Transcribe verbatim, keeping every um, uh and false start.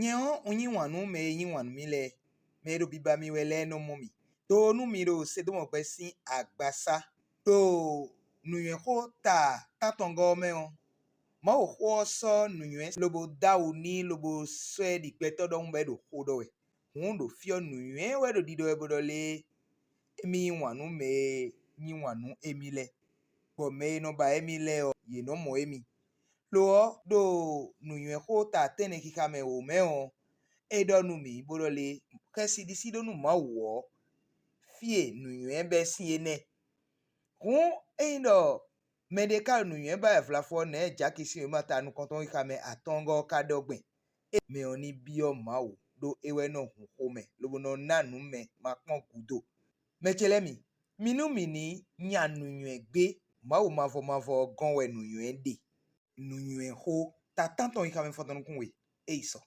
Nyɛ ɔ́, un yí wǎn nú mɛ e yí wǎn nú mì lɛ́ɛ; mɛ e ɖo biba mì wɛ lɛ́ɛ nɔ mɔ mì. Do nú mi ɖo Sedómɔgbɛ sín agbasá, ɖo nǔnywɛ́xó ta tántɔngɔ́ ɔ́ mɛ ɔ́, Mawuxó ɔ́ sɔ́ nǔnywɛ́ lobo dó awu n'i lobo sɔ́ ɛ ɖi gbɛtɔ́ ɖɔhun bɔ é ɖo xó ɖɔ wɛ. Hǔn ɖo fí ɔ́, nǔnywɛ́ wɛ ɖo ɖiɖɔ wɛ bó ɖɔ lé: Émí yí wǎn nú mɛ e yí wǎn nú émí lɛ́ɛ, bɔ mɛ e nɔ ba émí lɛ́ɛ ɔ́, yě nɔ mɔ émí. Lo ɔ́, ɖo nǔnywɛ́xó ta tɛ́nnɛ xixa mɛ wǒ mɛ ɔ́, é ɖɔ nú mǐ bó ɖɔ lé: Xɛsi ɖisí ɖó nú Mawu ɔ́, fí e nǔnywɛ́ bɛ́ sín é nɛ́. Hǔn ényí ɖɔ mɛɖé ka ɖo nǔnywɛ́ ba wɛ vlafɔ ɔ́, nɛ̌ Jaki sín wěma ta nukɔntɔn xixa mɛ atɔ́ɔ́ngɔ́ ɔ́ ka ɖɔ gbɛn? É mɛ ɔ́ ní byɔ́ Mawu, ɖó é wɛ nɔ hun xomɛ lobo nɔ ná nǔ mɛ ma kpɔ́n gǔdo. Mɛ ce lɛ́ɛ mi, mi nú mǐ ní nya nǔnywɛ́ gbé; Mawu mavɔ mavɔ ɔ́ gɔ́n wɛ nǔnywɛ́ ɖe. Nǔnywɛ́xó ta tántɔn xixa mɛ fɔtɔn nukún we, é yi sɔ.